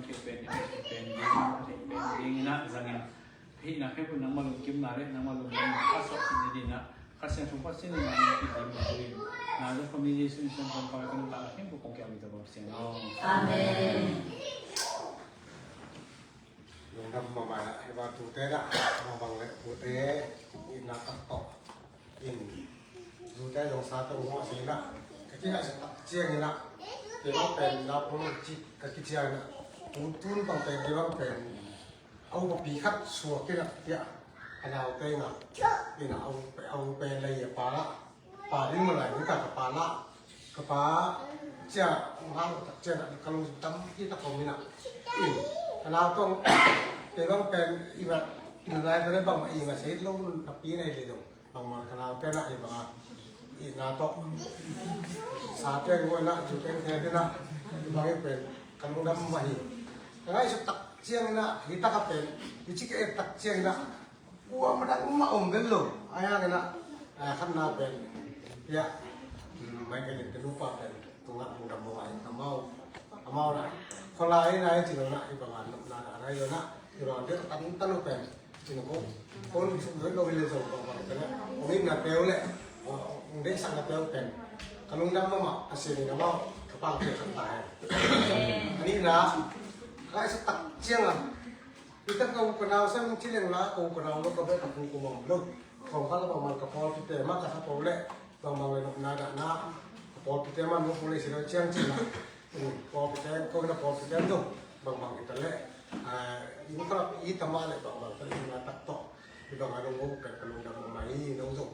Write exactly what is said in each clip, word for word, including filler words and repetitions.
Kei pen, kei pen ding, kei pen ding inah zangin. Hih na kei pun nangmah lungkimna le nangmah lungkimna a sak ni dinah. Kha Siangtho Pasian in nangmah kei ding na ding. Na zong kami Jesu in Siangtho Pau kan ta kei pun kong kiang mi ta bang siang. Amen. Lungdam mahmah inah, hih bang tute dah, bang bang le tute, inah tak tawh. In, zute zong sa tawh hong a si inah, ka kingaihsut tak ciang inah, kei bang pen na pung cik ka kiciang inah, tun tun bang pen, kei bang pen, au papi khat suak inah, tiah, a naute inah, inah au, au pen lei a pa lah, pa ding malai ni ka ka pa lah, ka pa cia hang tak cian ah ka lungsim tam hi tak hong inah. In, ka nau tong, kei bang pen i mat, i nai ka le bang i mat seit lo na pi nei le dong. Bang man ka nau pen ah i bang ah. I na tawh. Sa pen ngoi na, ju pen khe pen ah. I bang i pen, ka lungdam mah hi. Ka ngaihsut tak ciang inah, hi tak a pen, hi cik e tak ciang inah. Kua madang mah om bel lo. A hiang inah, a khatna pen, ya, mai ka len ka nupa pen, tungah mudam mawh ai, amau, amau na. Kholai na ai cino na, i bang an na na rai lo na, i bang dek tan tan lo pen, cino ko, kon suk lo lo le zo bang bang pen, ong in na teu le, ong dek sak na teu pen. Ka lungdam mama, a sin in amau, ka pang teu sak ta hai. Ani na, ka ai sa tak ciang a. Ita ka u ka nau sang ci leng la, ka u ka nau lo ka bek ka pung kumang lo. Kong ka la bang man ka pawlpite mah ka sa pau le, bang bang le nopna dahna, ka pawlpite mah nop pau le si lo ciang ci na. Pawlpite, ko na pawlpite lo, bang bang ita le. Ita mah le bang bang ita le na tak tawh. I bang a nung ka lungdam mah i nung zong.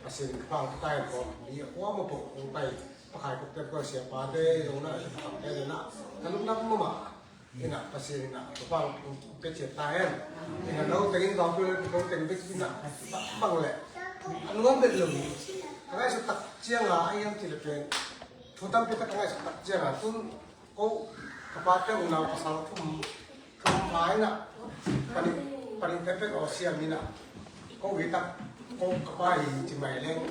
Pasin ka pang ka tai ko, ni a kua ma pau kong tai. Pakai ko te ko sia pa te, zong na, sia pa te na. Ka lungdam mah. Ina Pasian ina, Topa ong pia ciat ta hen. Ina lo tengin vang pia lo teng bek ina bang le. A nuam bek lo hi. Ka ngaihsut tak ciang a, a hiam cih le pen. Thu tampi tak ka ngaihsut tak ciang a, tun ko ka pate unau pasal thum, thum pha ina. Panin, panin pepet aw siam ina. Ko hi tak, ko ka pa hi ci mai leng.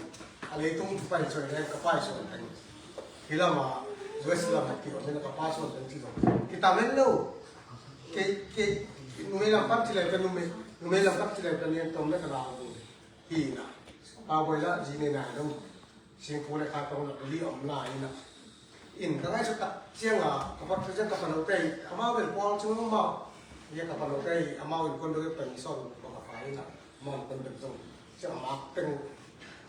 A leitung thu pai suai leng, ka pa hi suai leng. Hi lam a, U S lam a ki om in a ka pa suan pen ci zong. Ki tam en lo. Kei, kei, numei lam pan ci lai pen numei, numei lam pan ci lai pen nian tom le ka lau. Hi na. Pa boi la, zi ne na dong. Singpu le ka tong la, li om la hi na. In ka ngaihsut tak ciang a, ka pat ka ciang ka pano tei, amau bel puang cung amau. Ia ka pano tei, amau in kon do pen son, ko ka pa hi na. Amau in kon do zong. Ciang amau teng,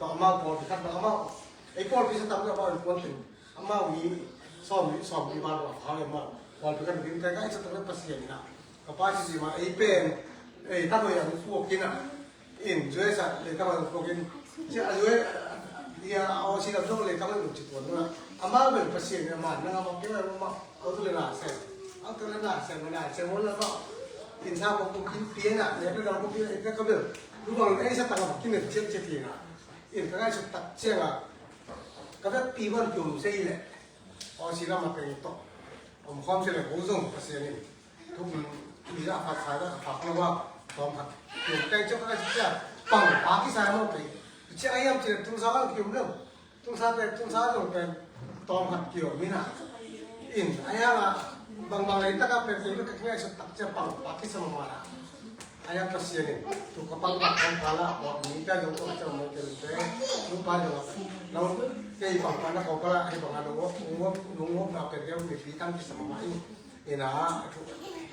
to amau pawl pi khat na amau. Ei pawl pi sa tam amau in kon teng. Amau hi sawm, sawm pi ban wa phau le amau. Pawl pi khat na din kai kai sa tam le Pasian na. Ka pa si si ma ei pen, ei tam le ang puak hi na. In, U S a le tam ang puak in. Cia U S a, ia, Aussie lam zong le tam ang ci tuan na. Amau bel Pasian na ma, na amau keu amau. Au tu le na sem. Au tu le na sem, na sem mon la ma. In sa ko kum kin pia na, le tu dang kum pia, in ka bel. Lu bang ei sa tang ma kin ne chet chet na. In ka ngaihsut tak ciang a. Ka bek pi ban kum sei le. Aussie lam a teng to. Om khom sei le ko zong Pasian in. Tum mi a phat sai la phat lo wa. Tom phat. Tum teng chok ka cia. Pang pa ki sai mo pe. Cia ai am cia tum sa ang kium lo. Tulsa te, Tulsa zong pen tawm khat kio mina. In, a hiang a, bangbang lei taka pen, pen ka kingaihsut tak cia pang, pa kisa mama na. A hiang Pasian in, tu ka pang, pang, pang, pala, a pawt, mi ka zong, tua cia mama pen, pen, nu pa zong, nau, kei pang, pang, na kau pala, a hi bang a, nung wop, nung wop, nung wop, na pen, pen, mi pi tang kisa mama in. Ina,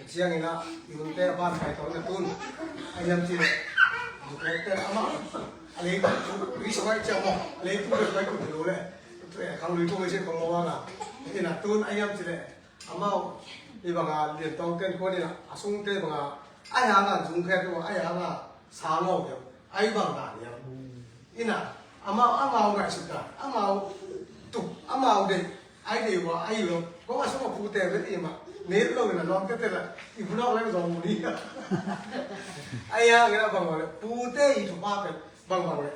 ciang ina, i nunte a ban kai tawh na tun. A hiam ci le, mukete ama, a lei tu, ri so kai ciang mo, a lei tu kai tu lo le. Khang lui tu mai se kong mo wa na. Ina tun a hiam ci le, amau, i banga lian tawng ten ko ina, a sungte banga, a hianga zung khe tu, a hianga sa lo keu. Ai bang dan hiam. Ina, amau, amau ngaihsut dan, amau tuk, amau deih, ai deih ua, ai lo. Ko a sung a pute vet i mah, nel lo ina lawm tete la, i bu nawk leng zong mu ni. Ai a, ngen a bang bang le, pute i thupha pen, bang bang le,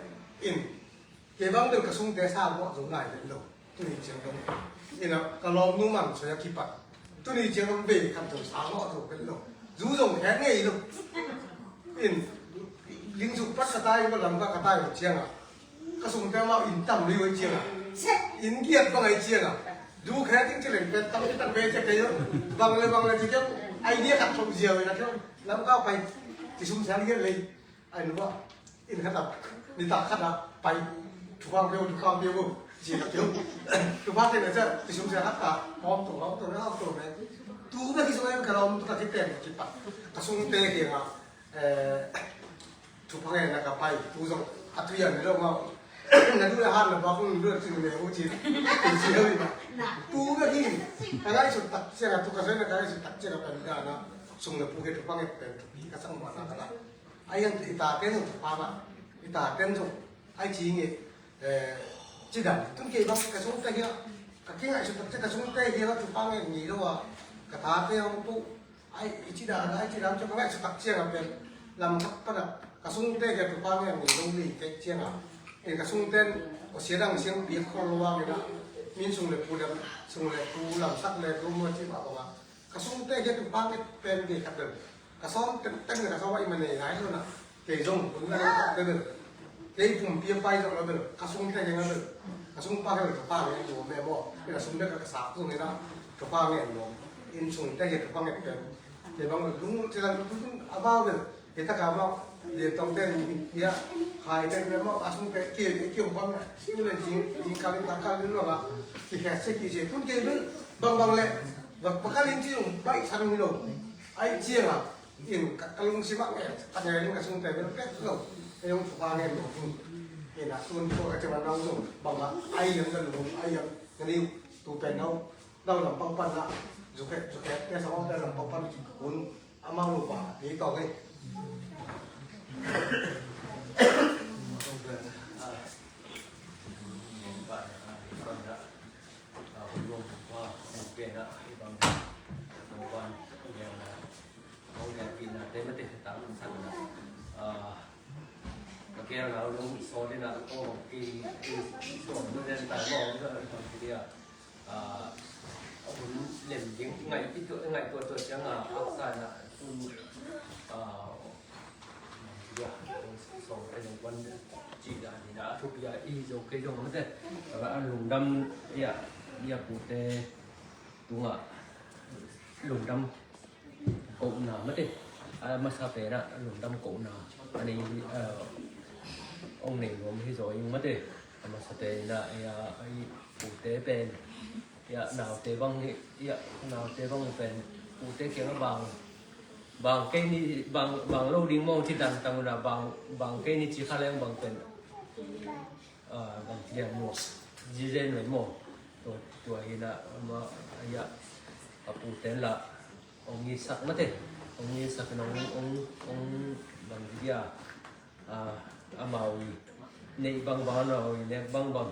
in. Kei bang bel ka sungte sa guah zo nai vet lo. Tuni ciang dong. Ina ka lawmnu man soi a kipat. Tuni ciang dong bei khat zong sa ngawh zo pen lo. Zu zong khek ngei lo. In ling zuk pat ka tai, ka lam ka, ka tai lo ciang a. Ka sungte mau in tam li wai ciang a. In giat bang ai ciang a. Du khe ting ci leng pen tam ci tak ve ci kei lo. Bang le bang le ci kei. Idea khat thok ziau ina kei. Lamkau pai. Ci sum siang kei lei. Ai nu ba. Inn khat a. Nitak khat a pai. Thupha pia, thupha pia bo. Ci tak pia. Thupha kei na ci. Ci sum siang khat a. Hawm to, hawm to, hawm to le. Tu bek hi sung ai ka lawm tu ka ci pen ci pa. Ka sungte kiang a. Eh, thupha ngen na ka pai, tu zong a tui a mi lo ma. Na du le han na ba kong du le cin le hu cin. Cin le hu ma. Tu le hi. Ka ngaihsut tak ciang a tu ka soi na ka ngaihsut tak ciang a pen da na. Sung le pu ke thupha ngen pen thupi ka sang ma na ka la. Ai ang i ta pen zong thupha ma. I ta pen zong. Ai ci nge. Eh, ci dan. Tun kei bang ka sungte hi a. Ka kingaihsut tak ciang ka sungte hi a thupha ngen ni lo a. Ka tate ang pu. Ai, i ci dan, ai ci dan, cu ka ngaihsut tak ciang a pen. Lam khat pan a, ka sungte kei thupha ngen ni lo li kei ciang a. Pen ka sungten, aw sia dang siang piak khol lo vang ina. Min sung le pu lam, sung le pu lam sak le pu mo ci ma bang a. Ka sungte kei thupha ngen pen di khat pen. Ka sawm teng teng le ka sawm a i ma nei nai lo na. Kei zong hun na lam tak bel. Kei pumpi a pai zong lo bel. Ka sungte kei nga bel. Ka sungpa kei bel ka pa ngen nuam e maw. Kei ka sung bel ka sak zong ina. Ka pa ngen nuam. Inn sungte kei ka pa ngen pen. Kei bang lung ci la lung a mau bel. Kei ta ka mau. Lian tong te ni ya. Hai te bel mau. A sungte kei kei kei bang na. Kei le jing jing ka lin ta ka lin lo la. Kei kei se kei se. Tun kei bel bang bang le. Bang ka lin ci zong bai sang ni lo. Ai ciang a. In ka, ka lungsim ah ngen, ka ngen in ka sungte bel pek lo. Ka zong thupha ngen lo hi. In a tun ko ka cima nau zong bang a ai lam ka lung ai lam ka ni tu pen nau nau lam pang pan la. Zuke zuke te sa te lam pang pan hun amang lu pa ni to ngai. Ka gelna lo sawt ina ko ki ki suang lo den ta mo lo dia. A hun lem ding ngai ki to ngai to to siang a haksa na tu. A ya sawt ina wan ci da ni na thupi a i zo kei zong mate. A lungdam ya ya pute tunga lungdam kohna mate. A masa pen a lungdam kohna a nei, a ong nei nuam hi zaw ing mate. A masa pen a ya i pute pen ya naute bang hi ya naute bang pen pute kiang a bang bang kei ni bang bang lo ding mong ci dang tang na bang bang kei ni ci kha leng bang pen. A bang ci lian maw zizen mai maw. Tua tua hi na ama ya a puten la ong i sak mate. Ong i sak na ong ong ong bang ci dia. A amau i nei bang bang amau i nek bang bang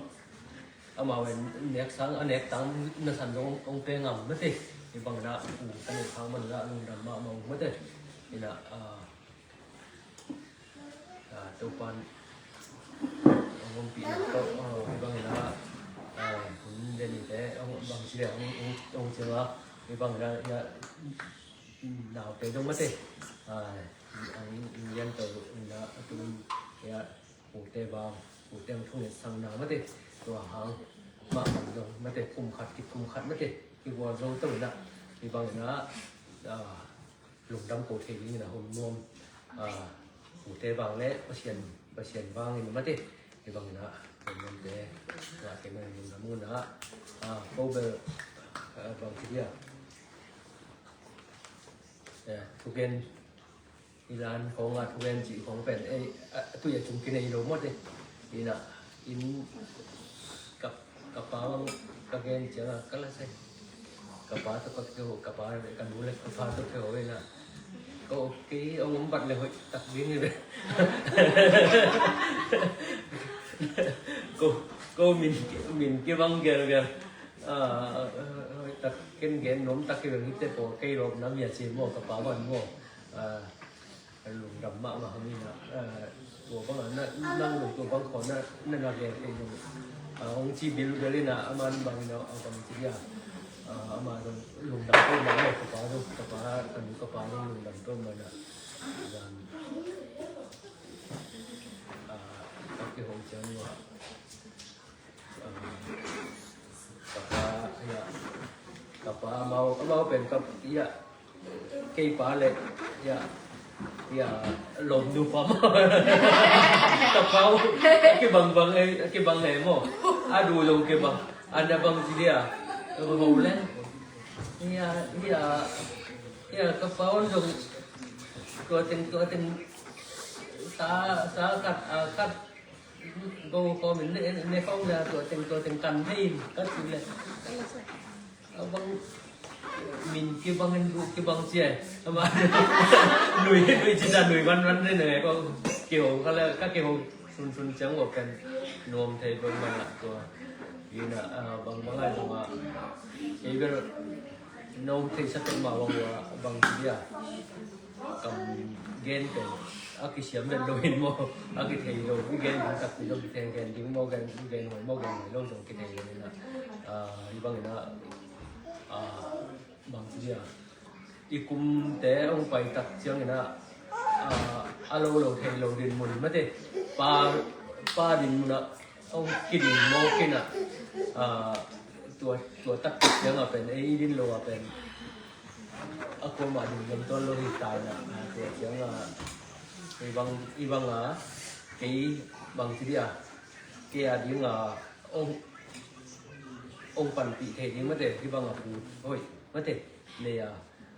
amau i nek sang a nek tang na san zong ong pe ngam mate. I bang na pu ka nek sang man la lungdam ma amau mate. Ina a Topan hong ompihna tawh hong bangin ah hun le nite hong bangci le hong ciang a hong bangin ah naute dong mate hong lian to in ah a tum in ah pute bang pute hong thunget sang na mate tua hang mah bang dong mate kum khat ki kum khat mate ki gual zo to in ah hong bangin ah lungdam ko thei dingin a hun nuam. Ute bang le Pasian Pasian bangin mate hi bangin ah lungdamte ngah kei mah lungdam un ah ko bel bang ci dia thugen ilan khong a thugen cih khong pen ei tui a cung kinei lo mawte ina in kap Ka pa bang ka gen ciang a ka la sai. Ka pa tawh ka keu, ka pa ka nu le ka pa tawh keu ina. Ko okay, ong um bat le hoih tak ding hi ve. Ko ko min min kibang gelgel. Hoih tak ken gen nuam tak hi ve hi te ko kei lawp nam ya ci maw ka pa bang maw. Lungdam mahmah hang ina tua bang a nang lung tua bang khaw na na na gel thei zong hong ci bilbel ina a man bang ina a bang ci dia ama zong lungdam peuhmah lo ka pa zong ka pa ka nu ka pa zong lungdam peuhmah ina zan ka kihong ciang ua. Ka pa Ia, ka pa amau, amau pen ka ia, kei pa le ia, ia, lom nu pa maw. Ka pa uh a kibang bang e, a kibang e maw. A du zong kibang, a na bang ci dia. Ho le ia, ia, ia, ka pa un zong tua teng, tua teng sa, sa khat, a khat go khawm in ne, ne khawm le tua teng, tua teng kan thei in ka ci le. A bang min kibang in du kibang ci ai. Ama nui, nui ci ta nui van van ne ne ko kiho ka le ka kiho sun sun ciang wa pen nuam thei bang man a tua. Ina, a, bang bang ai bang a. Kei bel nuam thei sa tek ma bang wa bang ci dia. Kam gen pen a kisiam vet lo in maw, a kithei lo, i gen ding takpi zong kithei, gen ding maw, gen, gen hoi maw, gen hoi lo zong kithei lo in a, a, i bang in a, a, bang ci dia, i kumte hong pai tak ciang in a, a, a lo lo thei lo din mun mate, pa, pa din mun a, hong kidin mawk in a, a, tua, tua tak ciang a pen, ei din lo a pen, a kuamah din gam tuan lo hi ta in a, a, tua ciang a, i bang, i bang a, kei bang ci dia, kei a ding a, hong, hong panpih thei ding mate, i bang a pu, hoi, mate, nei a,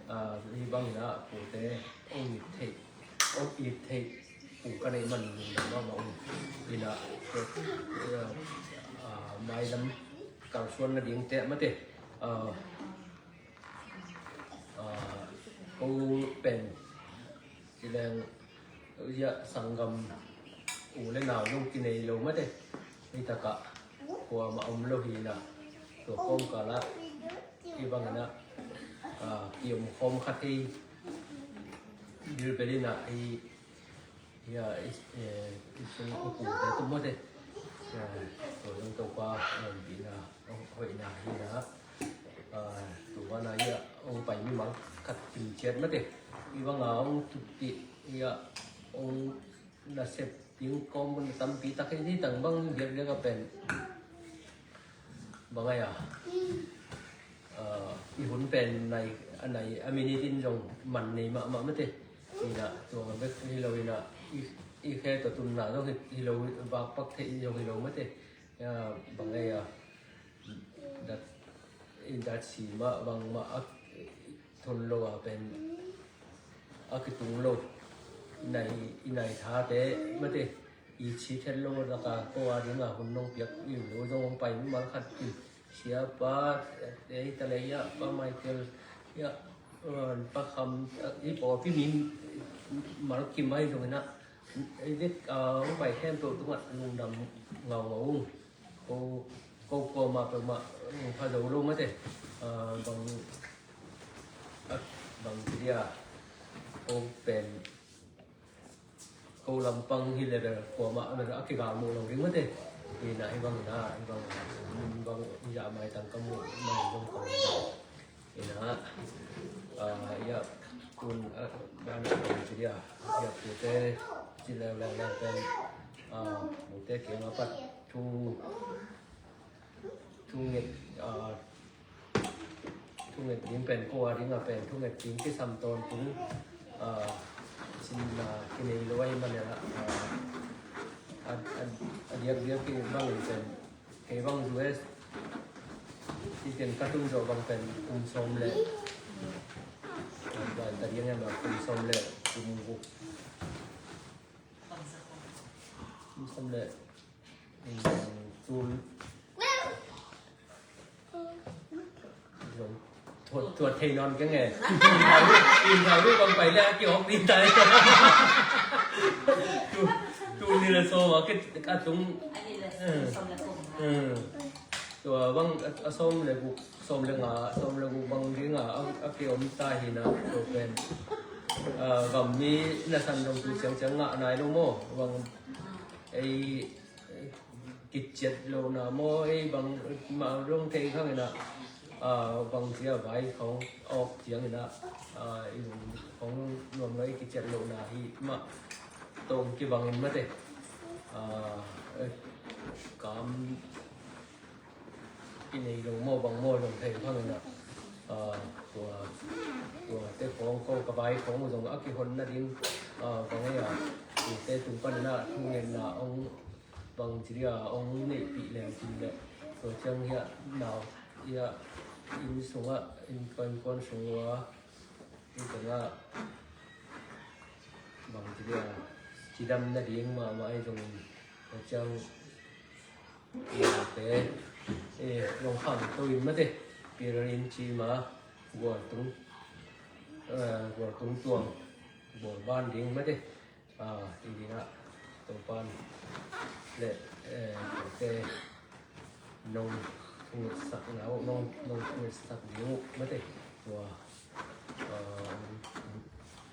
a, i bang in a, pute, hong it thei, hong it thei, pu ka neih man lungdam mahmah uh. Ina, eh, ah, mailam kalsuan nading te mate, ah, ah, ko pen ci leng ia sanggam u le nau zong kinei lo mate. Hi takah kuamah om lo hi ina, tua kawmkal ah i bang ina, ah, kiom khawm kha thei bilbel ina hi. Ia, i, eh, i sung i pute tum mate. Ia, tua zong Topa, eh, bina, oh, hoihna hi na. Ah, tua na ia, hong pai mimal khat kim ciat mate. I bang a hong tutti, ia, hong nasep ding kawm na tampi tak hi tang bang biak biak a pen. Bang ai a, ah, i hun pen nai, a nai, a minute in zong man nei mahmah mate. Ina, tua bek hi lo ina, i, i khe tua tunna zong hi, hi lo, vakpak theih zong hi lo mate. Ia, bang ai a, dat, i dat si mah, bang mah a, thon lo a pen a kitung lo. I nai, i nai thate mate, i ci khen lo laka ko a dinga hun nong piak i lo zong hong pai mal khat in. Siapa, eh, ta le ia, Pa Michael, ia, eh, Pa Kham, eh, i pawlpi min mal kim ai zong ina. I dik, ah, hong pai khempeuh tungah lungdam ngaungau ung. Ko, ko kuamah peuhmah, mm, pha zo lo mate. Ah, bang, ah, bang ci dia, ko pen, ko lampang hi level kuamah a kigal mu lo ding mate. Ina hi bang ina, hi bang, hi bang, hi a maitang ka mu, mai zong ka mu. Ina, ah, ia, tun, ah, bana ci dia, ia, pute ci leuleu leu pen, ah, pute kiang a pat thu, thu nget, ah, thu nget ding pen ko a ding a pen thu nget ding kisam tawntung, ah, cin, ah, kinei lo ai man ina, ah, a, a, a diak diak ki bang pen Kei bang U S i ken ka tun zawh bang pen kum sawm le, bang ta diang em a kum sawm le kum guk. Kum sawm le, um, tul. Zong Tua, tua thei nawn keng e. In thau ri bang pai le a kihawk ding tai. Tu, tu ni le sawm a ki, a tung. Tua bang a, a sawm le guk, sawm le nga, sawm le guk bang ding a, a, a kiom ta hi na, tua pen. A, gam mi na san dong tu ciang ciang ngah nai lo maw. Bang ei kiciat lohna maw, ei bang mah dong thei khang ina, ah, bang cia vai khong awk ciang ina, ah, i lung khong nuam lo ei kiciat lohna hi mah tong kibangin mate, ah, eh, kam kinei lo maw, bang maw, lo thei phang in ah, tua, tua te khawng ko ka vai khawng uh zong a kihon nading, bang ei a, tute tung pan in ah thungetna ong bang ci dia ong neihpih leng cin leh, tua ciang hiah nau hiah inn sungah, inn paimpuan sung uh a, inn sungah bang ci dia cidam nading mahmah ei zongin, tua ciang Ate, eh, long kham to in mate, piral in ci ma, gual tung, eh, gual tung tuang, gual ban ding mate, ah, ti ding ah, Topan le, eh, te, nong thungetsak na uh, nong, nong thungetsak ding uh mate, tua, ah, nong,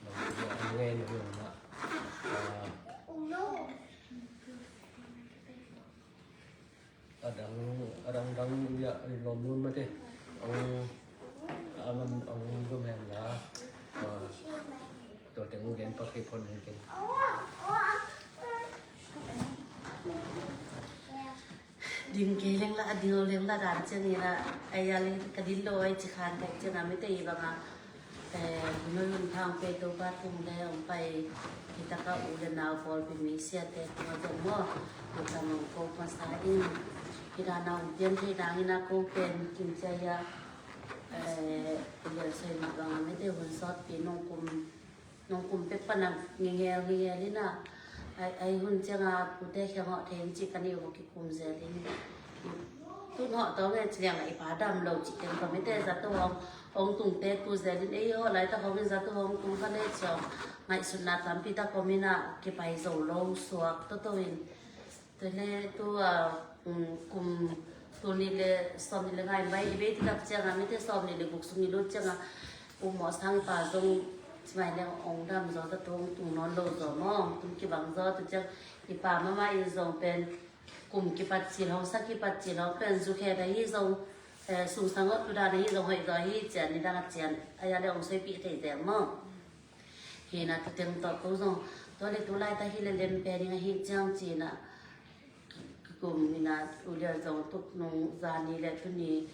nong, nong ngen uh na, ah, Adang, adang dang ya lom lom mate. Ang, aman ang lom hen la. Ah, tua teng gen pak hi phon hen ken. Ding kei leng la, a ding leng la dan ciang ina. Ai ya leng ka din lo ai ci khan kai ciang a mate i bang a. Eh, Hun Thang pe Topa tung le ong pai, hi taka u le nau pawlpi mi siate tung a zong maw, hi taka ong ko masa in, hi dana ong pian thei dang ina ko pen kim cia ia, eh, Lian Soi mah bang a mate hun sawtpi nong kum, nong kum pek pan a ngengel ngengel ina, ai, ai hun ciang a pute khiang hawh thei in ci ka ni uh kikum zel in. Tun hawh tawh nge ci liang a i pa dam lo ci teng ka mite za tawh hong, hong tung te tu zel in ei hawh lai tak hong in za tawh hong tung ka le ciang ngaihsutna tampi tak om in a kipai zo lo suak tawh tawh in. Tule tu a, um, kum tul nih le sawm nih le nga in bai i bei ti tak ciang a mite sawm nih le guk sung i lut ciang a um mawh sang pa zong ci mai leng ong dam zaw ta tung tung nawn lo zaw maw tung kibang zaw tu ciang i pa mama in zong pen kum kipat cil hong sa kipat cil hong pen zu khe ta hi zong, eh, sung sang awt tu dan a hi zong hoih zaw hi cian ni dang a cian a ya le ong soipih thei zel maw. Hi na tu teng tawh ko zong tua le tu lai ta hi le lem pen ing a hi ciang ci na. Kum ina u lia zong tuk nung zani le tuni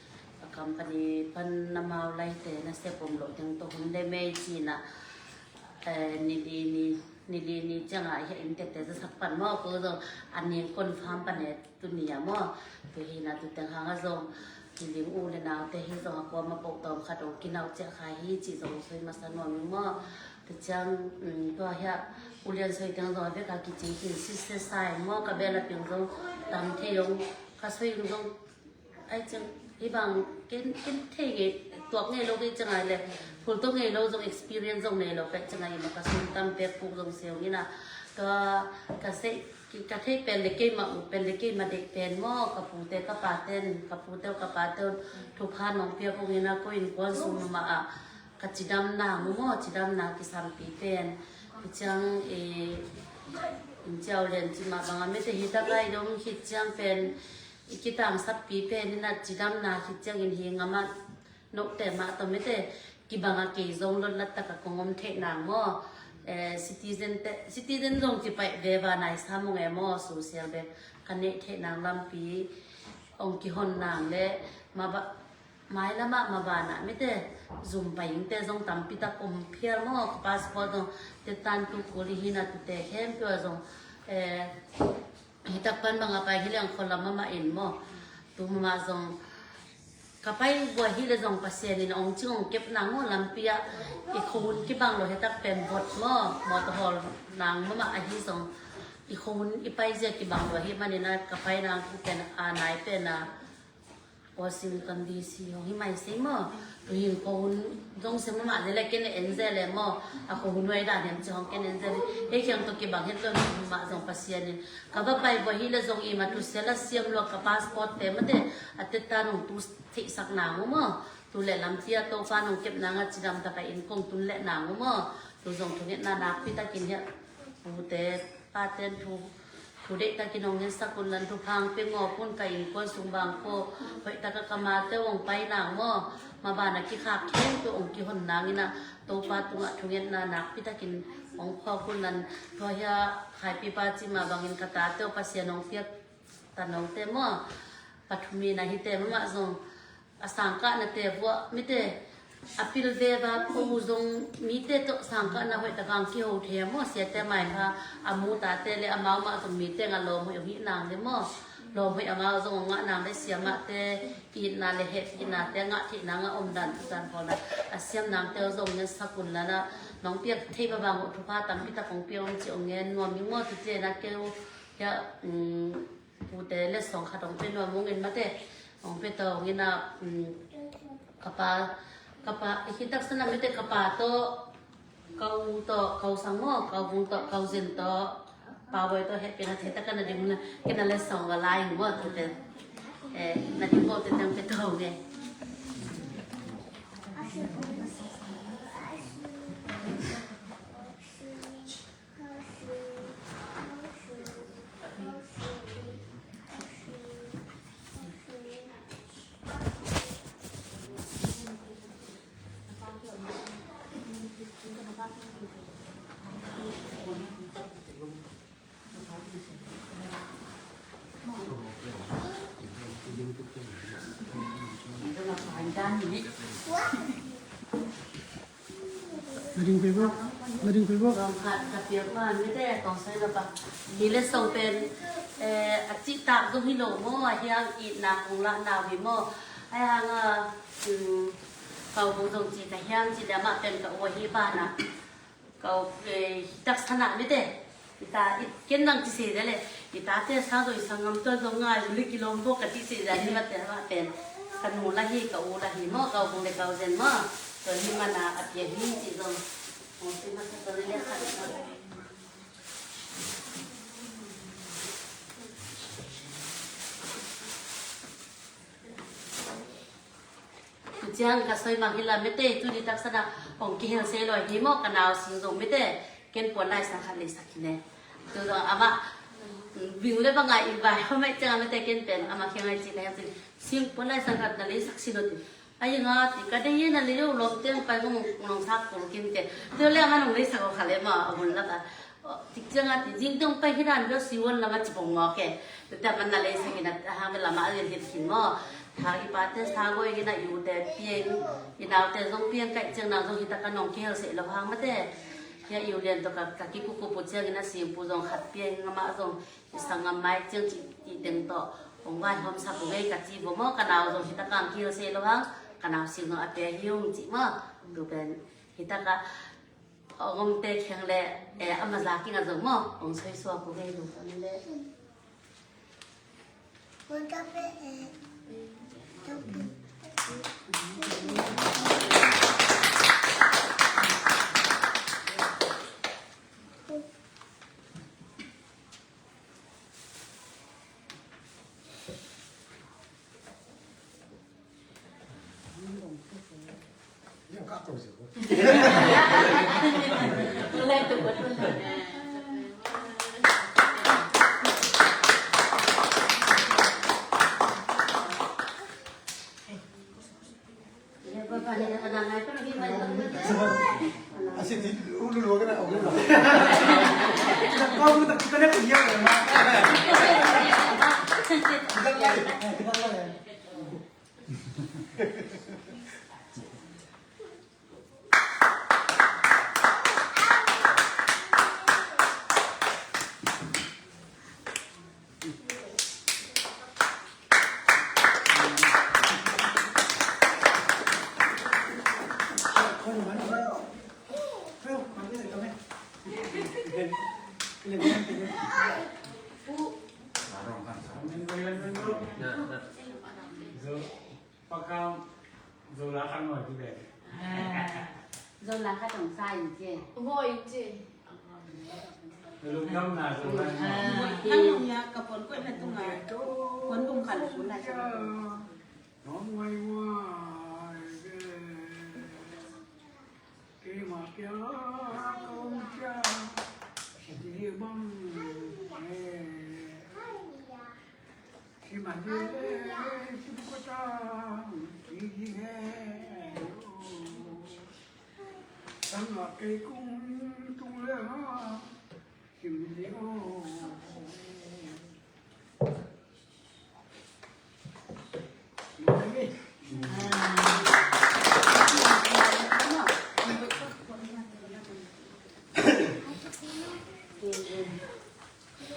a company pan na mau lai te na se pom lo teng to hun le mei ci na, eh, nili ni, nili ni ciang a hia in tete za sak pan maw ko zong a ning confirm pan e tuni a maw. Tu hi na tu teng hang a zong hi ling u le nau te hi zong a kuam a pok tawm khat ong kinau ciah khai hi ci zong soi masa nuam ing maw. Tua ciang, um, tua hiah u Lian Soi teng zong a bek a kicing kin sitsia sa ing maw ka bel a piang zong tam thei ong ka soi ing zong ai ciang hi bang ken, ken thei ngei tuak ngei lo kei ciang ai le phul to ngei lo zong experience zong nei lo kei ciang ai ma ka sum tam pek puk zong seo ngina tua ka sei Ki ka thei pen le keima ut pen le keima deih pen maw ka pute ka paten ka pute ka paten thupha nong pia kong ina ko innkuan sung mama a ka cidam nang mu maw cidam nang kisampi pen hi ciang e in ciau lian cima banga mete hi ta kai dong hi ciang pen i kitang sappi pen ina cidam nang hi ciang in hi ngama Note mah tawh mite kibang a kei zong lot lattaka kong om theih nang maw? Eh, citizen te, citizen zong cipaih ve va nai sa mong e maw? Social bek ka neih theih nang lampi ong kihon nang le maba, mai lamah mabanah mite zum paingte zong tampi tak om phial maw? Ka passport zong tetan tu kul i hina tute khempeuh a zong, eh, Hi tak pan banga pai hi leng khualam amah in maw? Tu mama zong ka pai buai hi le zong Pasian in ong cing ong kep nang maw lampi ah i khuahun kibang lo hi tak pen bot maw? Mawtaw hawl nang mama ahi zong i khuahun i pai zia kibang lo hi manin a ka pai nang tu pen a nai pen a Washington D C hong hi mai sei maw? Tuhin ko hun zong se mama zia le ken en zia le maw? A ko hun wai dan hiam ci hong ken en zia le. Hei kiang to kibang het lo mama zong Pasian in. Ka va pai bua hi le zong i ma tu sia la siam lo ka passport te mate. A teta nong tu theihsak nang uh maw? Tu le lampi a Topa nong kep nang a cidam taka in kong tun le nang uh maw? Tu zong thungetna nakpi takin hiah pute paten thu Thu deihtakin hong hensak un lan thuphang pe ngawp un ka innkuan sung bangkua hoihtaka ka mate hong pai nang maw? Mabana kikhak khempeuh hong kihon nangina Topa tungah thungetna nakpitakin hong phawk un lan. Tua hia khaipipa cima bangin ka tate uh Pasian hong piak ta note maw? Pathum in a hite mahmah zong a sangkahnate vuah mite a pil veva ko zong mite tawh sangkahna hoih taka ang kiho thei a maw, siate mai kha a mu tate le amau mah zong mite ngah lawm hoih hong hih nang le maw, lawm hoih amau zong hong ngah nang le siamahte itna le hehpihnate a ngah theihna ngah omdan tutan khawlna a siam nangte uh zong ngen sak un lana nong piak theih babang uh thupha tampi tak hong pia un ci hong ngen nuam ing maw, tute na keu hiah, um, Pute le song khat hong pe nuam ung in mate. Hong pe tawh hong ina, um, ka pa, ka pa, i khit taksa na mate ka pa tawh, ka u tawh, ka u sang maw, ka u vung tawh, ka u zen tawh, pa boi tawh hehpihna thei taka na ding na, kei na le song va lai ung maw tute. Eh, na ding maw tute hong pe tawh hong e. Mading Facebook, Mading Facebook. Kong khat ka piak man mite kong sai lo pa. Hi le song pen, eh, a cihtak zong hi lo maw, a hiang itna kong lah nau hi maw. A hiang a, um, kau kong zong ci ka hiang ci le amah pen ka ua hi bana. Kau, eh, taksa na mite. Ita, i, ken nang ci se le. Ita te sa zoi sanggam tua zong ngai, uli kilom bok ka ci se ni mate ma pen. Ka nu la hi, ka u la hi maw, kau kong le kau zen maw. Tua hi mana a pia hi ci zong. Ong ci masa tua le khat. Tu ciang ka soi mang hi la mite, tu ni taksa na hong kihel se lo hi maw, ka nau sing zong mite. Ken puan lai sang khat lei sak hi ne. Tu zong amah, bing le bang a i vai hong mai ciang a mite ken pen amah kiang a i ci ka hiam ci. Sing puan lai sang khat na lei sak si lo ti. Ai nga ti ka dei na lei lo lom teng pai kong nong sak kul kim te. Tu le amah nong lei sak ko kha le maw, a hun la ka. Tik ciang a ti zing dong pai hi dan bia siwon lama ci pong mawk e. Tute man na lei sak in a hang bia lama a lian hit khin maw. Hang i pate sa goi in a i ute piang, i naute zong piang kaih ciang nang zong hi taka nong kihel seh lo hang mate. Hia i u lian tawh ka, ka kikukup uh ciang in a singpu zong khat piang amah zong i sanggam mai ciang ci i teng tawh hong vaihawm sak uh ngei ka ci bo maw, ka nau zong hi taka ang kihel seh lo hang, ka nau sing zong a pia hi ung ci maw. Tu pen hi taka Hong omte kheng le, eh, a maza kinga zong maw, hong soisuak uh ngei lungtang le. Pakam Zola khat nuai ci pen. Ah, Zola khat hong sa in ci. Hong hoi in ci. Lungdam na Zola. Ah. Hong hoi in. Hong hoi in. Ka pon koih na tung a. Pon tung khat hong na ci. Hong hoi hoi. Keima kia kong kia. Di bang. Eh.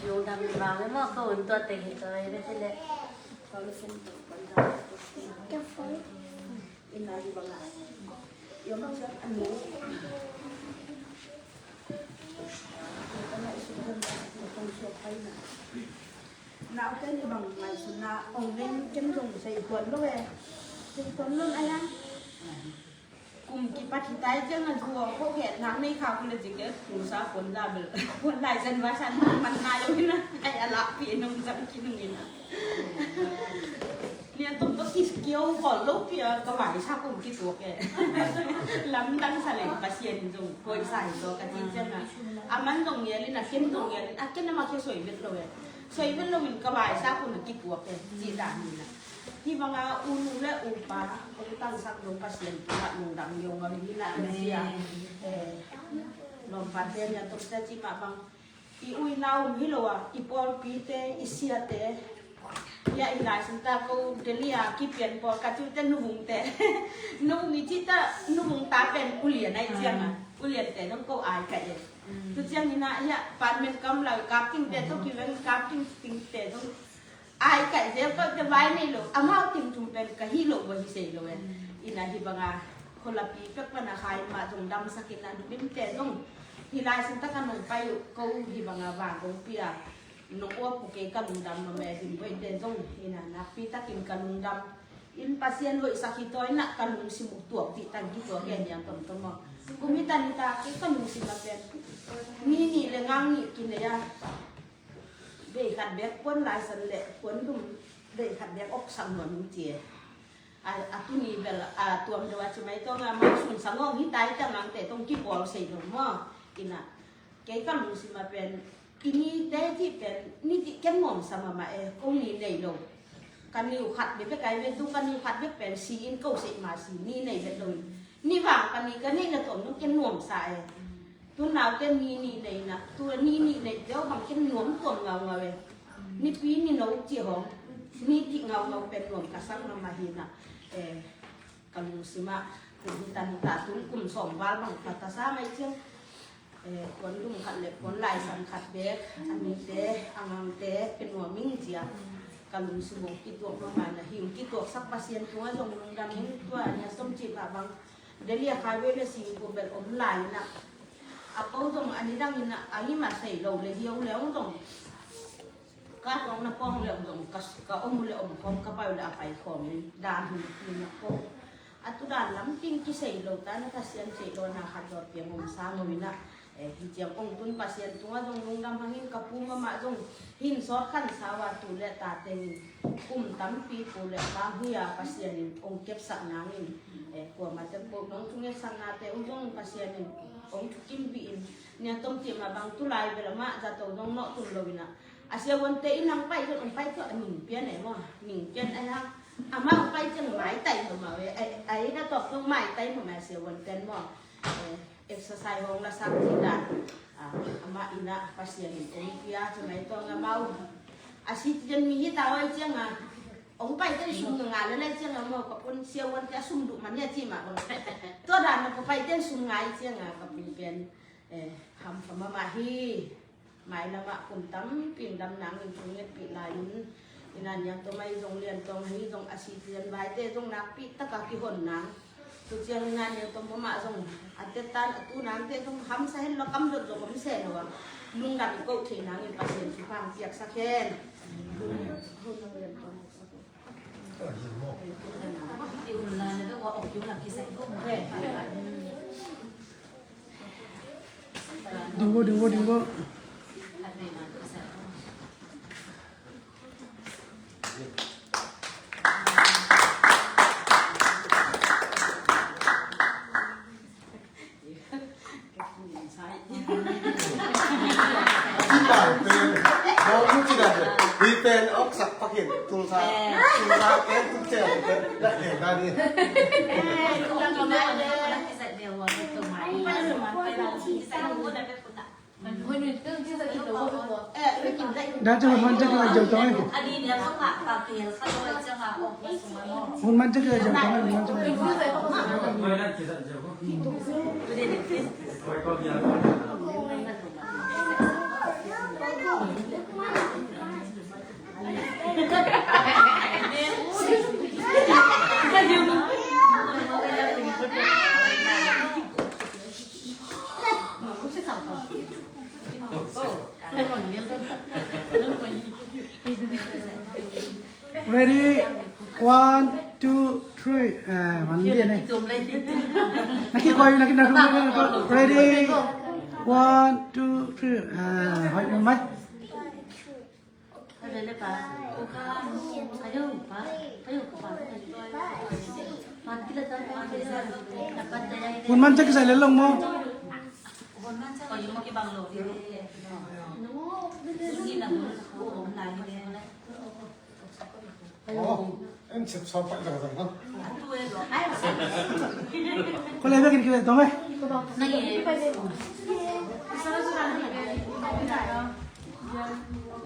Lungdam vang le maw, ko un tua teng hi tawi ve te le. Naute ni bang ngaihsutna ong nei ken zong sei tuan lo e. Sei tuan lo a yang. Kum kipat hi tai ciang a zuaw khawh khe nak nei kha kule zing e, kum sa puan za bel puan lai zan va san man nai lo hi na, ai a lakpi nung zang ki nung hi na. Nia tom to ki kiau kol lo pi a ka vai sa kum ki tuak e. Lamdang sa leng Pasian zong koi sa hi zaw ka ci ciang a. A man zong ngial in a ken zong ngial in a ken a ma kia soi vet lo e. Soi vet lo in ka vai sa kum a ki tuak e. Ci dan hi na. Hi banga u nu le u pa, kong tangsak dong Pasian tungah lungdam yong a hi na sia. Eh, lawmpa te nia tawh sia ci mah bang. I u i nau hi lo a, i pawlpi te, i sia te. Ia i lai sin ta ko Delhi a kipian pawl ka ci te nuvung te. Nuvung i ci ta nuvung ta pen ulian ai ciang a. Ulian te dong ko ai ka e. Tu ciang hi na ia pan men kam lau kapting te to ki veng kapting ting te dong. Ai kaih zel paih te vai nei lo, amau ting tung pen ka hih lo va hi sei lo e. Ina hi banga kholapi pek pana khai mah zong damsak in a dubim te zong. Hi lai sin taka nong pai uh ko hi banga vang kong pia nong uap uh kei ka lungdam ma me dim boih te zong. Ina nakpi takin ka lungdam in Pasian hoihsak hi tawi na ka lungsim uh tuak dih tan ki tuak e niang tomtom aw. Kum hi tan hi ta kei ka lungsim a pen ni nih le ngang nih kinei a. Vei khat bek puan laisan le puan dum vei khat bek oksak nuam ing ci e. A, a tuni bel a tuam deuh a ci mai tawng a mang sung sangawng hi tai ta mang te tawng kipawl sei lo maw. Ina kei ka lungsim a pen i ni te cih pen ni cih ken nuam sa mahmah e, ko ni nei lo. Ka niu khat bek bek ai ve tu ka niu khat bek pen si in ko sei ma si ni nei bek lo in. Ni vang ka ni ka ni na tuam nung ken nuam sa e. Tu naute ni nih nei na, tu ni nih nei teu bang ken nuam tuam ngaungau e. Nipi ni no ci hong, ni ti ngaungau pen nuam ka sang na mah hi na. Eh, ka lungsim ah, kum hi ta ni ta tun kum sawm val bang ka ta sa mai ciang. Eh, puan lum khat le puan laisan khat bek, a mite, a ngangte, pen nuam ing cia. Ka lungsim ong kituak mahmah na hi, ong kituak sak Pasian tungah zong lungdam ing tua, nia som ci pah bang. Delhi a khai ve le sing ko bel om lai na. A ko zong a ni dang in a, a i ma sei lo le hiau le ong zong. Ka tong na pong le ong zong, ka, ka om le om khom, ka pai le a pai khom in, dan hun in a ko. A tu dan lam ting ki sei lo ta na ka sian sei lo na khat dot piang om sa mo in a. Eh, hi ciang ong tun Pasian tungah zong lungdam hangin ka pu mama zong hin sawt khan sawa tu le ta tengin kum tampi pu le pa huya Pasian in ong kepsak nangin, eh, kuamah te po nong thunget sakna te uh zong Pasian in ong thukim bi in nia tong ti ma bang tu lai bel amah zato zong noh tun lo in a. A siavuante in ang pai zong ong pai tu a ning pian eh maw, ning pian ai hang amah ong pai ciang mai tai maw maw eh, ai, ai na tawp zong mai tai maw maw a siavuante maw. Eh, exercise hong la sak ci dan. Ah, amah in a Pasian in ong pia ci mai tawng amau. A si ti den mi hi ta oi ciang a. Ong pai ten sum nga le lai ciang a mo ka pun siavuante a sum duh man nia ci mah bang. Tua dan na ka pai ten sum ngai ciang a ka pun pen. Eh, ham fa mama hi. Mai lamah kum tampi in dam nangin thungetpih lai un. Ina niang tawm ahi zong lian tawm ahi zong a si tian vaite zong nakpi taka kihon nang. Tu ciang ina niang tawm pamah zong a tetan a tu nangte zong hamsa hen lo kam dot zong om se lo a. Lungdam i koh thei nangin Pasian thupha piaksak hen. Ding vo, ding vo, ding vo. Ci ta pen, no, nu ci ta pen. Hi pen, ok sak pakin, tul sa, tul sa, ken tul sa, ken, da, ken, da ni. Da, cakap, cakap, cakap, cakap. Hun man cek ya, jam kau, hun man cek ya. Ready, one, two, three. Eh, man lian eh. Na kikoi, na ki, na kikoi, na kikoi. Ready, one, two, three. Eh, hoih mai. Hun man cek kisai lel long maw. Aw, en sep saw pai zang zang hang. Ko le bekin kile tong eh.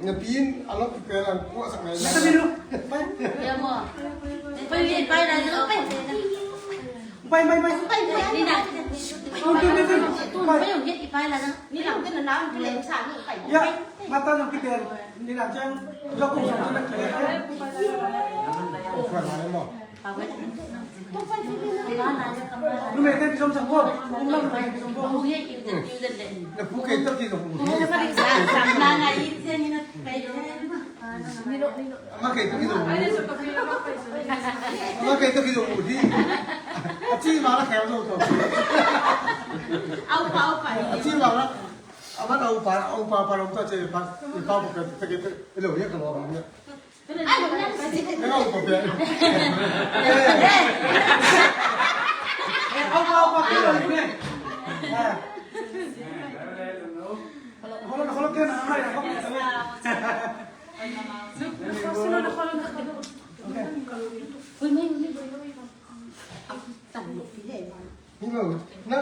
Na pin a lo pi pe lang ko sak nai. Na ka biru. Pai. Pai, pai, pai, pai. Pai, pai, pai. Pai, pai, pai. Pai. Ya, mata nang kita. Ni lang ciang, lok kong song song lagi. Lu mete di som song ko. Lu mete di som ko. Na pu kei tak di som ko. Ma kei tak di som ko. Ma kei tak di som ko. Di. A ci ma la kei lo to. Au pa, au pa. A ci ma la. A man a upa, a upa pa lom ta ce pa, i pa bu ka ta ke lo ya ka lo ya. Ai, lo ya. Ka upa pe. A upa, upa ke lo ne. Holo, holo ke na, holo, holo. Okay. Hi lo, na,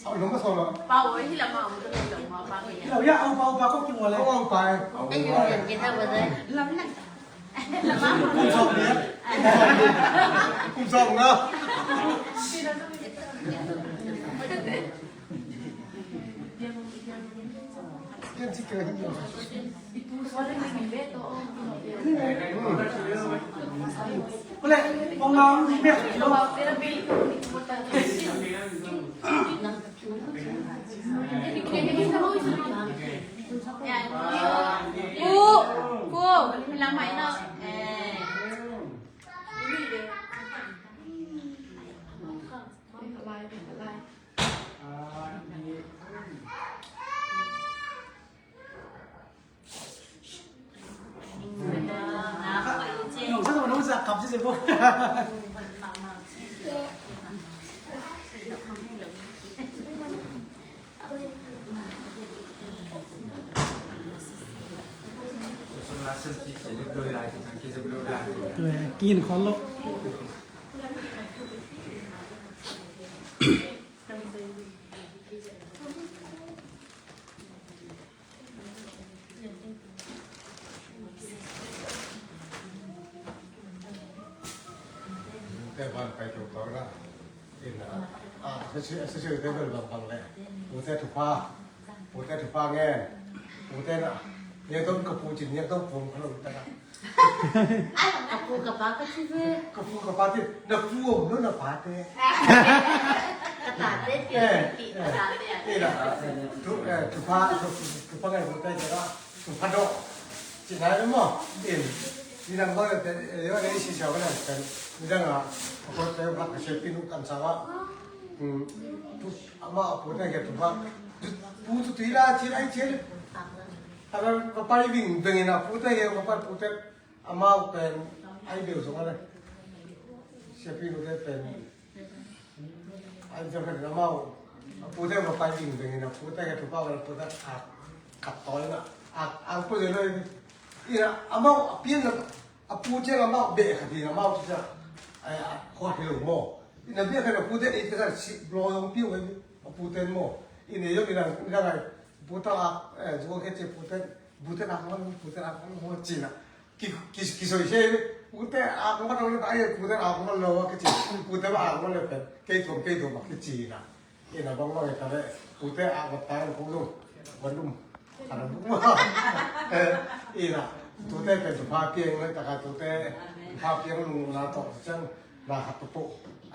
au lo ma so lo. Pau oi, hi la ma, au lo ma pa ko ya. Hi lo ya, au pa, au pa ko ki mo le. Au, au pa. Ai, yo, yo, kita ba dai. Lam na. Lam ma. Kum song ni. Kum song na. Kin khol lo. Te van pai tuk tau na. In a, a, sese, sese te bel bang bang le. Pute thupha. Pute thupha ngen. Pute na. Nia tong ka pu cin, nia tong pum ka lo ta na. Ka pu ka pa ka ci ve. Ka pu ka pa ci, na pu om lo na pa te. Ka ta te ti ti ka ta te. Ina, tu, eh, thupha, thupha ngai pute ci ka, thupha do. Ci nai lo mo. In, ni dang ba te, eh, yo ne si sia ba na kan. Ni dang a, ko te ba ka se pin kan sa wa. Hmm. Tu, ama pute ke thupha. Pu tu ti la ci lai ci. Ama ka pai ving ving ina pute ke ka pai pute. Amau pen ai bel zong a le. Siapi nute pen ai bel khat in amau a pute ma pai ding bengin a pute ka thupha ka pute a khat tawi na a a pute lo ina amau a pian na a pute amau beh khat in amau cia a khuat hi lo maw. Ina bia khat a pute ei te khat si lo zong piu a pute maw. Ina yo ina ina ngai pute a zuang khe cia pute pute a khuat pute a khuat cina. Ki, ki, kisoi se, pute a kong lo le, ai, pute a kong lo, kici, pute ba a kong lo pen, kei tuam, kei tuam, kici na. Ina bang bang ita le, pute a kong ta ko lo, wan lum, ana lum. Eh, ina, tute pen tu pa piang le, taka tute, tu pa piang lu na to, cang, na hatu po.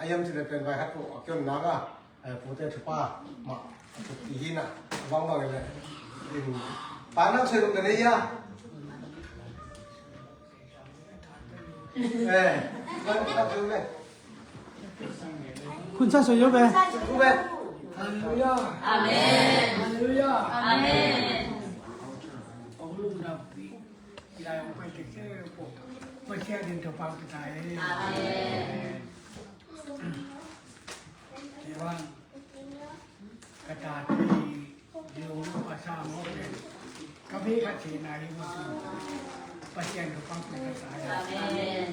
Ayam cile pen bai hatu, akion na ga. Eh, pute thupha mah a thuk ti hi na, bangbang le. In, pa nang soi lum te nei a. Eh, pa nang soi lum te. Khun sa soi lum te. Soi lum te. Halleluya. Amen. Halleluya. Amen. Ong lum na pi. Ila ong pai te ke po. Pasian in thupha pia ta hen. Amen. Kei bang ka tate, Zulu pa Sang Hawh pen ka bek khat cihna hi mah, Pasian thupha pia ta hen. Amen.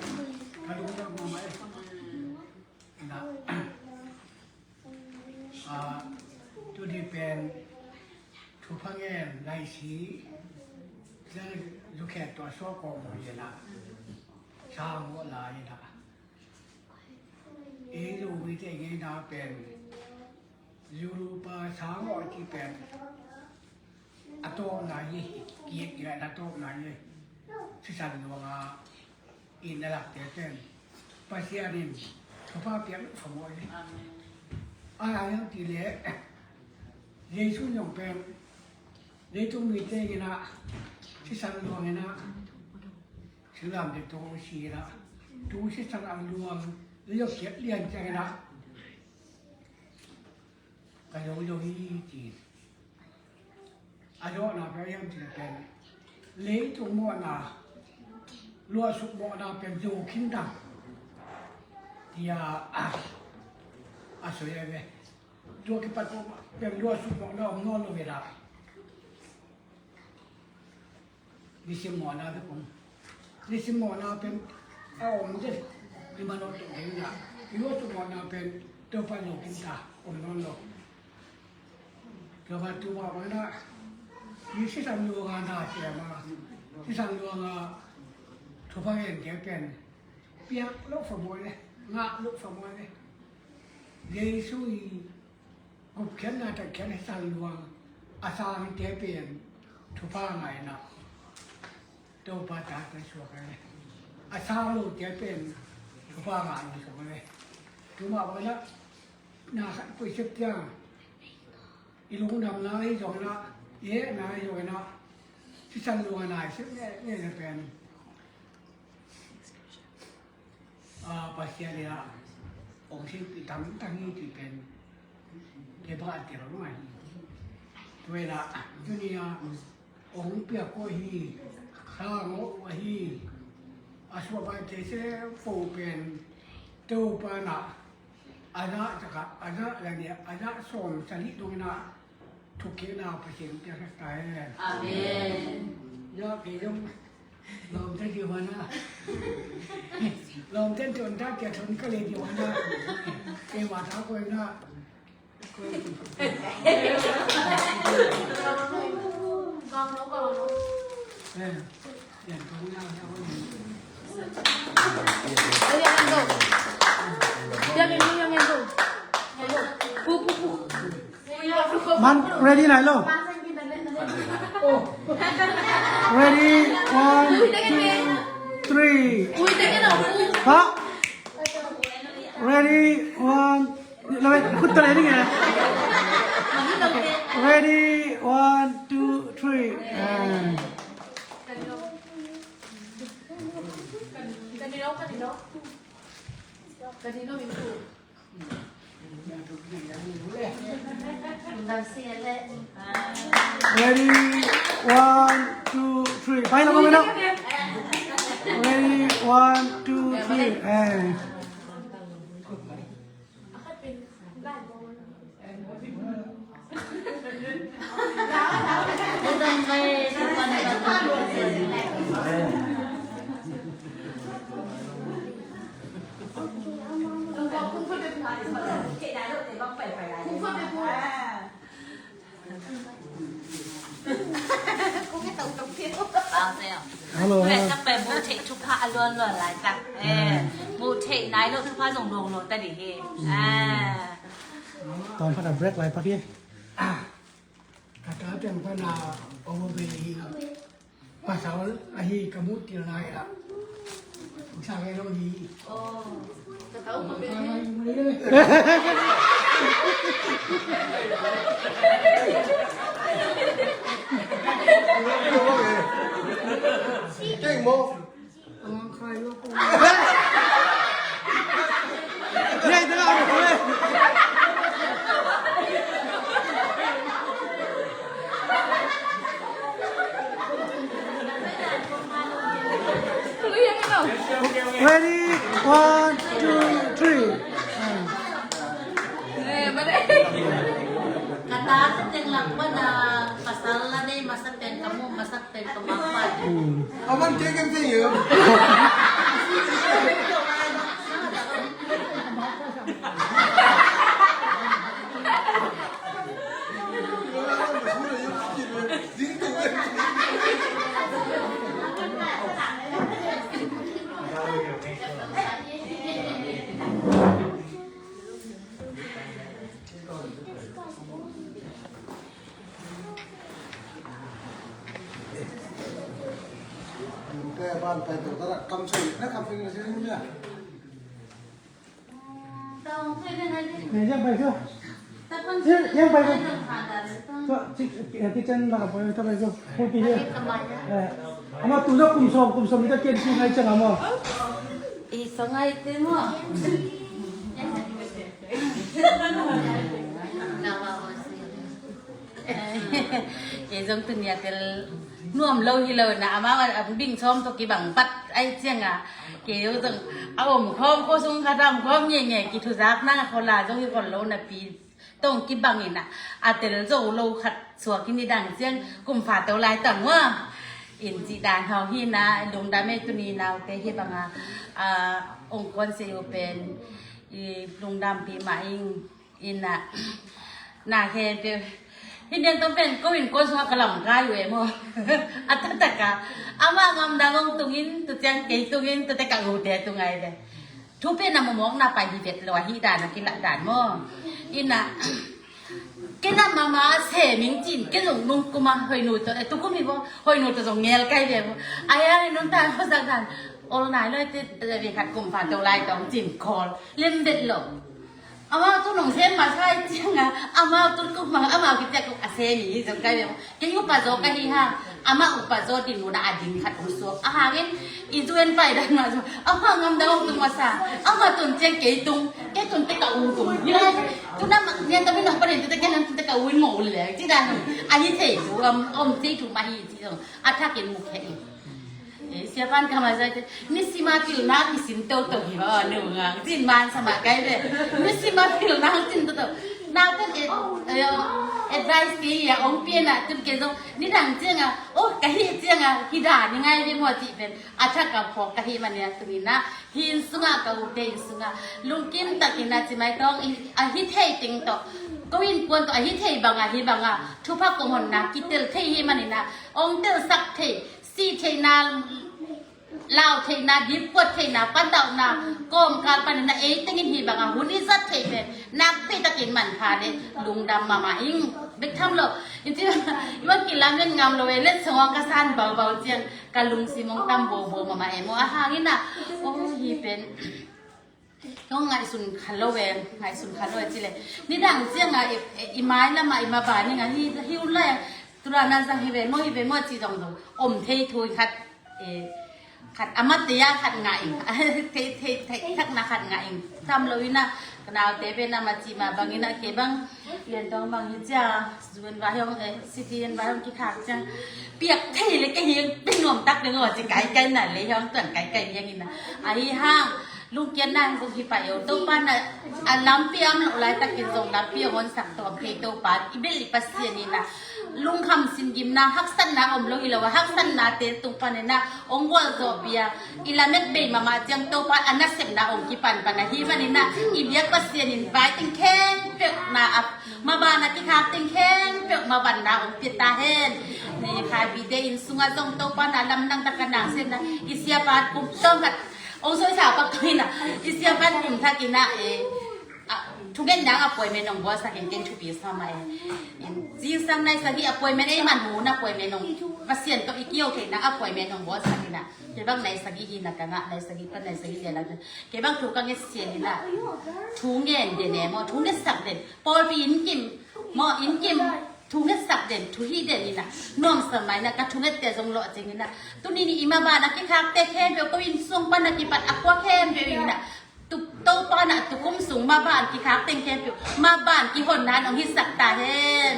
Ka lungdam mahmah e. Na, ah, tuni pen thupha ngen lai si, zang zukhet tua suak kawm hi na, Sang Hawh lai na. Ei Zomite ngeina pen Zulu pa Sang Hawh ci pen a tawpna hi, kiek kiek a tawpna hi. Sisan luanga in a lakte pen Pasian in thupha piak fa maw hi. Amen. A lai hiam ti le Jesu zong pen leitung mite ngeina sisan luang ngeina Silam te tong si la, tu sisan a luang, lio kiat lian ciang la, ka lo lo hi ci. A dawhna pen hiam cih pen, leitung mawhna, luahsuk mawhna pen zo khin dang. Tia, a, a soi a ve. Tua kipat pen luahsuk mawhna om nawn lo ve la. Nisim mawhna bek om. Nisim mawhna pen a om deuh. I manawh tuk ding na. I luahsuk mawhna pen Topa lo khin ta om nawn lo. Topa tu mah bang na. Ni sisan luanga na ciam a. Sisan luanga thupha ngen te pen piak loh fa maw le. Ngah loh fa maw le. Jesu i gupkhiatna tatkhiat sisan luang a sangte pen thupha ngah in a, Topa tate suak a le. A sang lote pen thupha ngah lo suak a le. Tu mah bang na, na khat pui sep ciang i lungdamna hi zong na, i hehna hi zong na, sisan luang a na i sep ngeingei pen a, Pasian in a hong silpih tamtang hi cih pen kei bang a tel lo ngai hi. Tua in a tuni a hong piak ko hi, Sang Hawh uh ahi, a suahbaite se po pen Topa in a, a zah cak a, a zah la nih a, a zah sawm sali dong in a, thukhenna Pasian piaksak ta hen. Amen. Zia kei zong lawmte ding hua na. Lawmte tuan ta kia thun ka le ding hua na. Kei ma ta koi na. Eh. Man, ready nai lo. Ready, one, two, three. Ha? Ready, one. Ready, khut ta le ni nge. Ready, one, two, three. Ah. Ready, one, two, three. Pai na kong na. Ready, one, two, three. Eh. Hello, hello. Tua tak pen muh theih thupha a luanluan laitak. Eh, muh theih nai lo thupha zong luangluang ta dih hi. Eh. Tawm khat a break lai pak hi. Ka ta piang pana over bei hi. Pasal ahi ka muh til nai la. Sa ngai lo hi. Ready? One, two, three. Ka ta teng lang pana pasal la nei masa pen ka muh masa pen ka mangpa. Aman ke kan te yo. Ama tu na kum sawm, kum sawm ni ta kian si ngai ciang ama. I sa ngai te maw. Kei zong tuni a tel nuam lo hi lo na, amau a bing sawm tawh kibang pat ai ciang a, kei zong a om khawm khua sung khat a om khawm nge nge, kithuzak na khol a zong hi khol lo na pi tong kibang in a, a tel zo lo khat suak in i dang ciang kum fa to lai tang ua. In ci dan hawng hi na, lungdam e tuni naute hi bang a, a, ong kuan se u pen i lungdam pi ma ing. Ina, na khe pe hi niang tong pen ko in ko sua ka lam kai we mo. A ta ta ka ama ngam da ngong tung in, tu tiang kei tung in, tu te ka u te tu ngai de. Thu pen a mo mok na pai hi vet lo a hi dan a ki la dan mo. Ina, ke na mama se ming cin ke zong nung kuma hoi nu to e tu kumi bo hoi nu to zong ngel kai de bo. Aya nun ta ko sak dan ol nai lo te te vi khat kum fa to lai tong cin kol lem vet lo. Amau tu nong sem ma sai ciang a, amau tu kuk ma, amau ki ciak kuk a sem hi zong kai bia. Kei upa zo ka hi ha, amau upa zo din mu na a ding khat u suak. A hangin i zuen pai dan ma zo. Amau ngam da ong tung ma sa. Amau tun ciang kei tung, kei tun te ka u tung. Ni lai, tu na ma, ni ta mi nong pa din tu te kei nan tu te ka u in mo u le. Ci dan, a hi thei tu, om, om thei tu ma hi ci zong. A thak in mu khe in. Eh, sia pan ka ma zai te, ni sima pil na kisin to to hi ba, nu nga, zin man sama kai be. Ni sima pil na kisin to to. Na pen, eh, eh, advice ke ya, ong pia na, tun ke zong, ni dang ciang a, oh, ka hi ciang a, hi da, ni ngai be mo ti pen, a thak a phok ka hi man ya, tuni na, hi in sunga ka u te in sunga, lungkim tak in a ci mai tong, i, a hi thei ting to, ko in kuan to, a hi thei bang a, hi bang a, thupha kong hon na, kitel thei hi man in a, ong tel sak thei, si theihna, lau theihna, dipkuat theihna, pandauhna, kawmkal panin a ei tengin hi bangah hun i zat theih pen nakpi takin manpha le lungdam mahmah ing. Bek tham lo. I cih bang i bang kilamen ngam lo e, letsong a ka san baubau ciang ka lungsim hong tam bobo mahmah e maw. A hangin ah, oh, hi pen Kong ngaihsun kha lo e, ngaihsun kha lo e ci le. Nidang ciangah i, i, i mailamah i mabang ningah hi, hi un lai, tua na zang hi ve maw, hi ve maw ci zong zong om thei thu khat, e, khat a mate a khat ngah in, thei, thei, thei, thakna khat ngah in. Tam lo inah, ka naute pen a ma ci mah bangin ah kei bang, Lian Tawng bang hi cia, Zu en vai hong, eh, City en vai hong kikhak ciang, piak thei le kei hi, pi nuam tak ding aw ci kaikai na le hong tuan kaikai liang inah. Ahi hang, lungkiat nang zong hi pah eo, Topa na, a lampi am lo laitakin zong lampi a honsak tawm thei Topa, i bel i Pasian inah, lungkham sin gimna, haksatna om lo hi lo a, haksatna te tung pan inah, ong gualzawh bia, i lamet bei mahmah ciang Topa, a nasepna ong kipan pan ahi man inah, i biak Pasian in vai ting khempeuh na a, mabana kikhak ting khempeuh mabanna hong pia ta hen. Ni Khaibite inn sungah zong Topa na lamdang tak a na sem na i siapa kum tawm khat hong soi sa pak tuina i siapa kum thak ina e. Thungetna appointment hong bawlsak in ken thupi sa mah e. Zingsang nai sagih appointment ei man hun appointment hong Pasian tawh i kio theihna appointment hong bawlsak ina. Kei bang nai sagih hi na ka ngah nai sagih pan nai sagih le lang. Kei bang thu ka nget sian ina. Thu ngen den e maw thu ngetsak den. Pawlpi inn kim maw inn kim thu ngetsak den thu hi den ina. Nuamsa mai na ka thu ngette zong lawh cing ina. Tuni ni i maban a kikhakte khempeuh ko inn sung pan a kipat a khua khempeuh ina. Topa na tukum sung maban kikhak teng khempeuh maban kihonna nong hisak ta hen.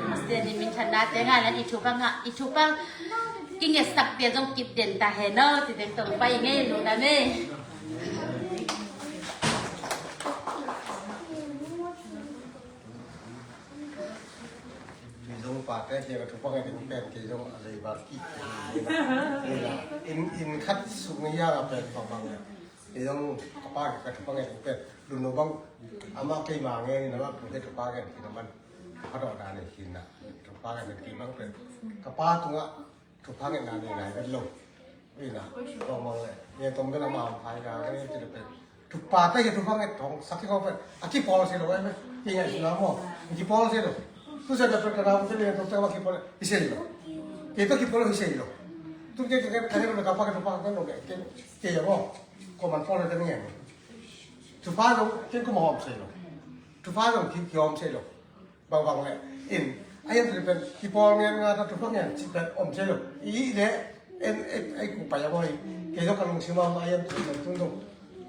Pasian in minthanna te ngai lan i thupha ngah i thupha kingetsak te zong kip den ta hen o ti teng tong pai ngei lungdam e. Kei zong pate kei ka thupha ngai ding pen kei zong a leiba kik in in khat suk ni ya la pen pang pang le. Kei zong ka pa ka thupha ngai ding pen lun no bang ama kei ma ngai ni na ma pu kei thupha ngai kei na man. Ka dawh dan ni kei na thupha ngai kei bang pen ka pa tungah thupha ngetna nei nai vet lo. Ina, tong mong le. Ye tong bela ma om phai ka, ka ni ti le pen. Thupha te ye thupha nget thong sak ki ko pen. A kipawl se lo ai me. Ki ngai suna mo. Kipawl se lo. Tu se da pen ka na pen ye tong te ma kipawl. Hi se lo. Ke to kipawl hi se lo. Tu ke ke ka ne ka pa ka thupha ka no ke ke ke ya mo. Ko man pawl le ka ni. Thupha lo ke ko ma om se lo. Thupha lo ki ki om se lo. Bangbang le in a hiam tuni pen kipawl ngen nga ta thupha ngen cih pen om thei lo. I le en ei ku pai a mawi. Kei zong ka lungsim a om a hiam tuni pen tungtung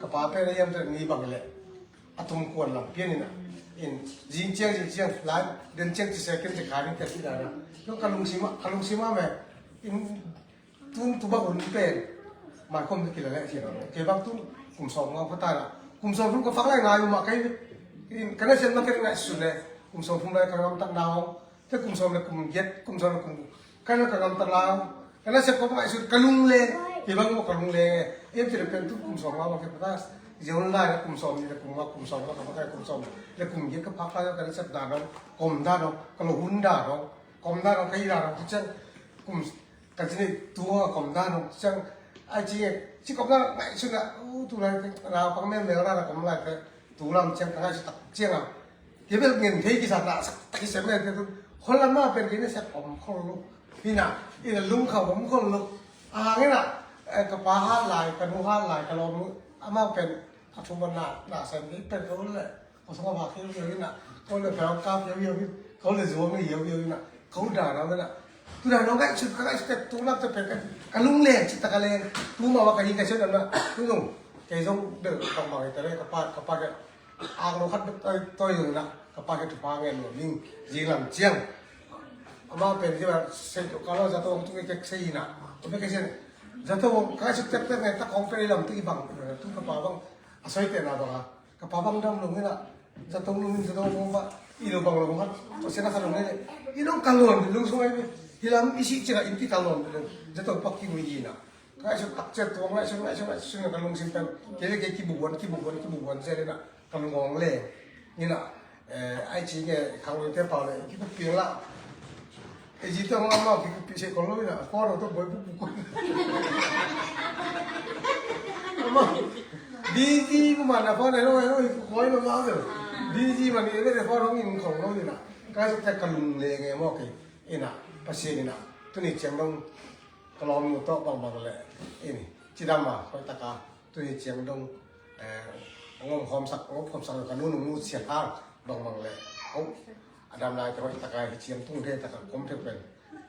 ka pa pen a hiam tuni ni bang le a tum kuan lam pian ina in zing ciang zing ciang lai den ciang ci second ci kha ding te ci dana. Zong ka lungsim a ka lungsim a me in Tun tu bang hun pen mai khom kila le thina lo. Kei bang tun kum sawm ngau kha ta na. Kum sawm thum ka fak lai ngai ma kai. Ka na sen ma kai ngai sun le. Kum sawm thum lai ka ngam tak na hong. Te kum sawm le kum giat kum sawm le kum kai na ka ngam tak la hong. Ka na sen ko ngai sun ka lung le. Kei bang mo ka lung le. Em ti le pen tun kum sawm ngau ma kai pa ta. Zion lai le kum sawm ni le kum ma kum sawm ma ka ma kai kum sawm le kum giat ka fak lai ka na sen da no. Kom da no ka lo hun da no. Kom da no ka i da no. Kum Ka ci ni tu a kom dan hong ciang ai ci nge ci kom dan ngai suna u tu lai te la pang mel mel la kom lai te tu lam ciang ka ngai su tak ciang a ke bel ngen thei ki sa ta sak tak ki sem mel te tu hol la ma pen ki ne sak om khol lu ina ina lung kha om khol lu a nge na ka pa ha lai ka nu ha lai ka lom ama pen a thu man na na sem ni pen ko le Ko sung a phak hiauhiau in ah, ko le pau kap hiauhiau in, ko le zuam hiauhiau in ah, ko dan a in ah. Tu dan a ngaihsut ka ngaihsut tek tu lam te pen ka lungleng cih tak a leng tu mah ka hi ka sia dan ah. Tu zong kei zong bel ka mang hi ta le ka pa ka pa ke ak lo khat bek toi toi zong in ah ka pa ke thupha ngen lo ding zing lam ciang. Amah pen zia sei ka lo zato tu ke sei in ah. Ko bek ke sei zato ka ngaihsut tek tek ngai tak kong pen i lam tu i bang tu ka pa bang a soi te na bang a. Ka pa bang dam lo ngei la, zato lo ngei zato lo ba, i lo bang lo ba, to sena ka lo ngei le. I lo ka lon lo so ai be. Hilam i si chira inti ka lon lo. Zato pak ki ngui na. Ka so tak che to ngai so ngai so ngai so ka long sim tan. Ke le ke ki bu wan ki bu wan ki bu wan se le na. Ka lo ngong le. Ni na, eh, ai chi nge khang lo te pa le. Ki bu pi la. E zi tawh hong lam mah kikuppih seh kong lo in ah, phone hong tawh buai pukpuk. Busy kuman a phone hello hello hi koi lo mah lo. Busy man in ah phone hong in kong lo in ah. Ka suk tek ka lung le nge maw kei in ah, Pasian in ah. Tuni ciang dong ka lawm nu tawh bangbang le in cidam a koi taka. Tuni ciang dong, eh, hong om khawmsak, hong om khawmsak lo ka nu nung nu sian hang, bangbang le. Oh, a dam lai te hoih taka hi ciang tung thei taka kom thei pen.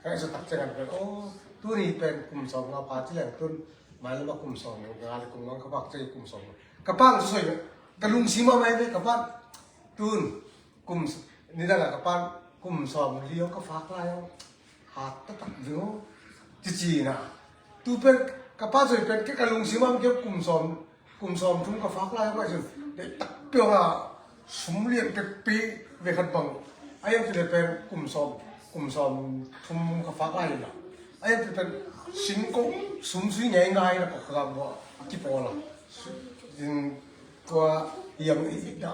Ka ngaihsut tak ciang an pen, oh, tuni pen kum sawm nga pha ci leng tun, mai lama kum sawm nga le kum nga ka pak ci kum sawm. Ka pang soi, ka lungsim a mai ve ka pang. Tun, Kum s-, nidang a ka pan kum sawm li hong ka fak lai hong hat taktak ding hong cici na. Tu pen ka pa zoi pen ke ka lungsim am ke kum sawm, kum sawm thum ka fak lai hong a zun dei tak piang a sum lian pekpi ve khat bang. A yang tu le pen kum sawm, kum sawm thum ka fak lai na. A yang tu pen singkong sum sui ngai ngai na ka ka bua a kipawl a. Su-, in kua yang i na.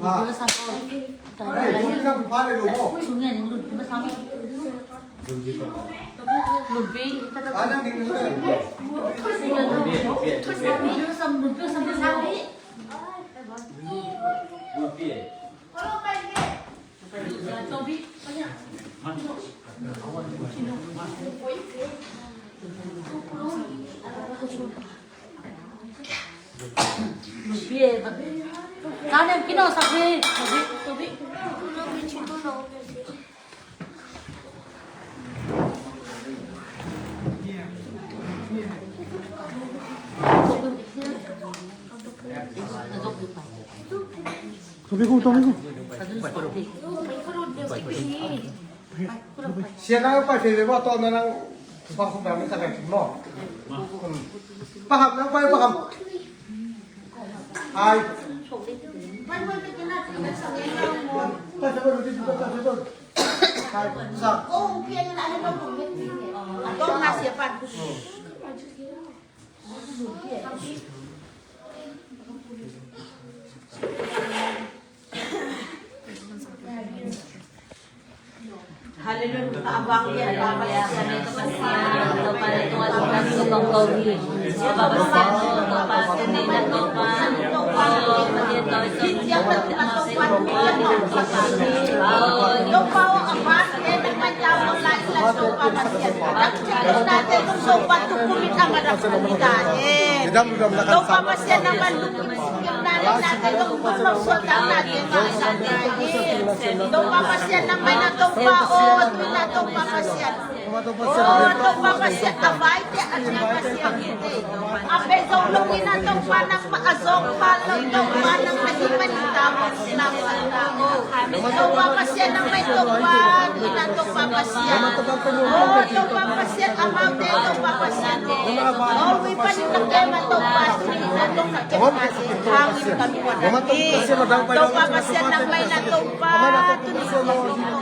Tobi ko, tobi ko. Sia nang pai fe ve ba to na nang pa khu ba me ta kai mo. Pa ham nang pai pa ham. Hai. Pai fe ba lu di pai fe ba. Hai. Sa. Topa Pasian nang mai na Topa, o, tu na Topa Pasian. O, Topa Pasian, a vaite a nia Pasian te. A pe zong lo ina Topa nang ma a zong pa lo Topa nang ma hi ma ni ta mo na ma ta mo. Topa Pasian nang mai Topa, tu na Topa Pasian. O, Topa Pasian, a mau te Topa Pasian. O, wi pa ni ta ke ma Topa, tu ni na Topa ke ma te. Hang wi pa ni wa na. Topa Pasian nang mai na Topa, tu ni na Topa.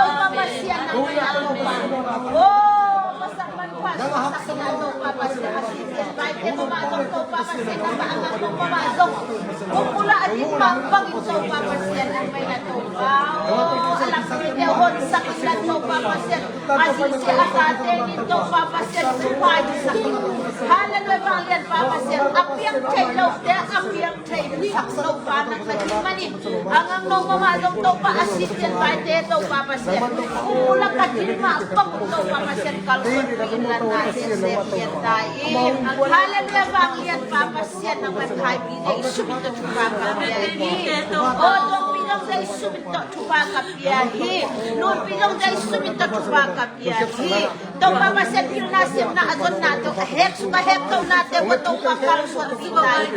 Topa Pasian, nang mai na Topa. Oh, masak man khuasak in ah Topa Pasian, a sithian vaite mah zong Topa Pasian, nang mai na Topa Pasian. Kong bul ah a din mah bangin Topa Pasian, nang mai na Topa. Oh, a lampi te honsak in ah Topa Pasian, a sithian a tate in Topa Pasian, thupha i sak in. Hallelujah, vanglian Pa Pasian, a piang thei lote a piang thei sak Topa nang na hi manin, a ngangno mahmah zong Topa, a sithian vaite Topa Pasian, kong bul ah ka din mah bang Topa Pasian, kalsuanpih in la, nate sem pian ta in. Hallelujah, vanglian Pa Pasian, nang mai Khaipite i sum in tawh thupha ka pia hi. Oh, Tuangpi Longzei i sum in tawh thupha ka pia hi. Nunpi Longzei i sum in tawh thupha ka pia hi. Topa Pasian, pilna siamna a zonnate uh, a hek suk a hek tonate uh, Topa kalsuanpih ta in.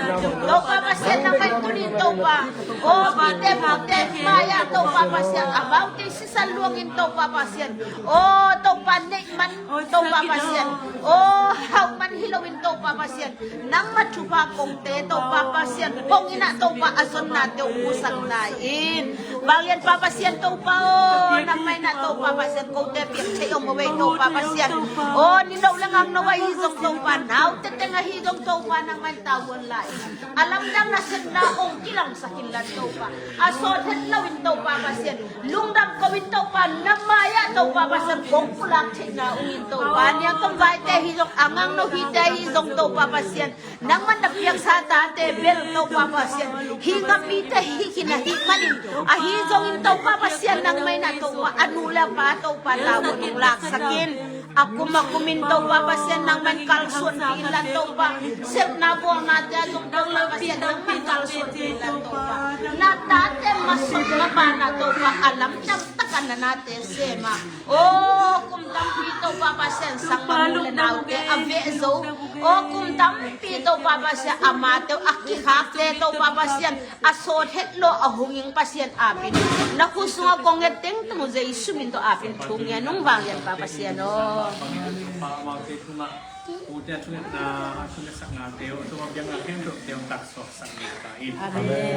Topa Pasian, nang mai tuni Topa, oh, pite pute mai-ah Topa Pasian, amaute sisan luangin Topa Pasian, oh, Topa neih man Topa Pasian, oh, hauh man hi loin Topa Pasian, nangma thupha kongte Topa Pasian, kong in ah Topa a zonnate uh pusak na in. Vanglian Pa Pasian Topa aw, nang mai na Topa Pasian, kote piang thei om mawk ei Topa Pasian. Aw, nino le ngangno ahi zong Topa, nau teteng ahi zong Topa, nang mai tavuan la in. A lamdang nasepna hong kilangsak in la Topa, a sawt het loin Topa Pasian, lungdam ko in Topa, na mai-ah Topa Pasian, kong pulak theihna ung in Topa. Niangkam vaite ahi zong, a ngangno hite ahi zong Topa Pasian, nangman na piaksa tate bel Topa Pasian, hih ngapite hih khin ahih manin, ahi zongin Topa Pasian, nang mai na Topa, a nu le a pa Topa, tavuan hong laksak in. A kum a kumin Topa Pasian, nangman kalsuanpih in la Topa, sepna bawlnate ah zong Topa Pasian, nangman kalsuanpih in la Topa, na tate masuk na bana Topa, a lamdang takin na nate sem a. Aw, kum tampi Topa Pasian, sanggamnu le naute a veh zo. Aw, kum tampi Topa Pasian, amate uh a kikhakte Topa Pasian, a sawt het lo a hong ing Pasian apin, na khut sungah kong nget tengteng uh Jesu min tawh apin thu ngen ung, vanglian Pa Pasian aw. Ute a thungetna, a thungetsaknate uh, a thunget biakna khempeuh te hong taksuaksak ngiat ta in. Amen.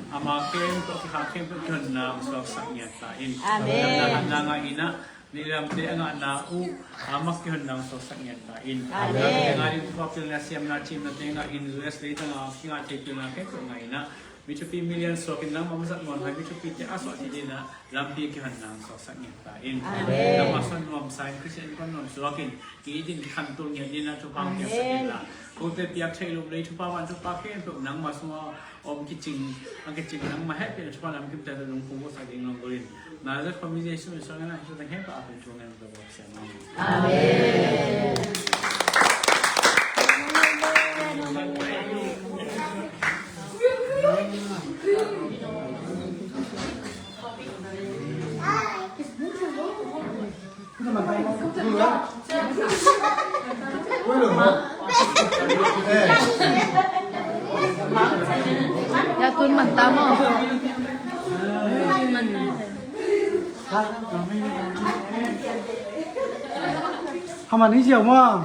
Amah khempeuh a kikhak khempeuh kihonna hong suaksak ngiat ta in. Amen. Damna hatna ngah in ah, neilamte a ngahna uh, amah kihonna hong suaksak ngiat ta in. Amen. Nate ngah in, thupha pilna siamna thimnate ngah in, U S leitang a kingah thei pilna khempeuh ngah in ah, mi thupi milian suakin nangmah masa nuam hai mi thupite a suah theih dingin ah lampi kihonna hong suaksak ngiat ta in. Amen. Nangmah suah nuamsa in Khristian innkuan nuam suakin, ki-it in khantul ngiat dingin ah thupha hong piaksak in la. Kote piak theih loh lei thupha, van thupha khempeuh nangmah sungah om kicing, a kicing nangmah hehpihna thupha namkim tawh lungkhum buatsak ding lunggulh in. Nazareth khua mi Jesu min suang in ah hih thu teng khempeuh a pia thu ngen ung. Amen. Ya tun man ta maw. Haman hi ziau maw.